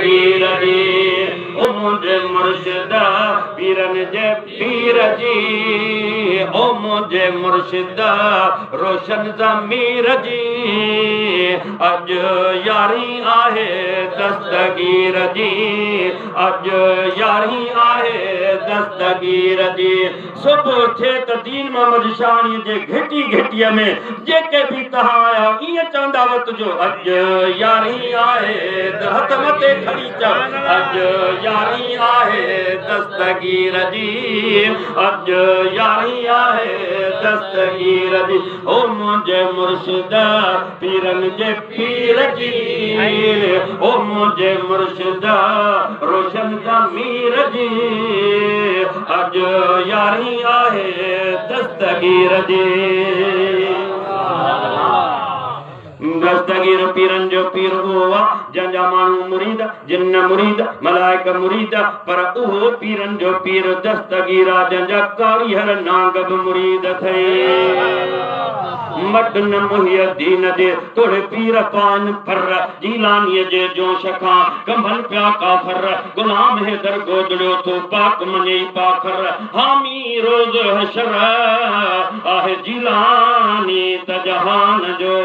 دستگير جي، او منهنجي مرشد پيرن جي پير جي، او منهنجي مرشد روشن ضمير جي، اڄ يارهين آهي دستگير جي، اڄ يارهين آهي دستگير جي. صبح ٿئي ته دين محمد شاهاڻيء جي گهٽي گهٽيء ۾ جيڪي به توهان آيا ائين چوندا وت جو اڄ يارهين آهي هٿ مٿي کڻي چئو اڄ يارهين آهي دستگير جي، اڄ يارهين آهي دستگير جي، او منهنجي مرشد پيرن جي پير جي، او منهنجي مرشد روشن ضمير جي، اڄ يارهين آهي دستگير جي. دستگير پيرن جو پير اهو آ جنهن جا ماڻهو مريد، جن مريد، ملائڪ مريد، پر اهو پيرن جو پير دستگير آ جنهن جا ڪاريهر نانگ به مريد اٿئي. مٽ نه محي الدين جي توڙي پير پائن پر، جيلانيء جي جوش کان ڪنبن پيا ڪافر، غلام حيدر گودڙيو ٿو پاڪ مڃئي پاکر، حامي روز حشر آهي جيلاني ته جهان جو.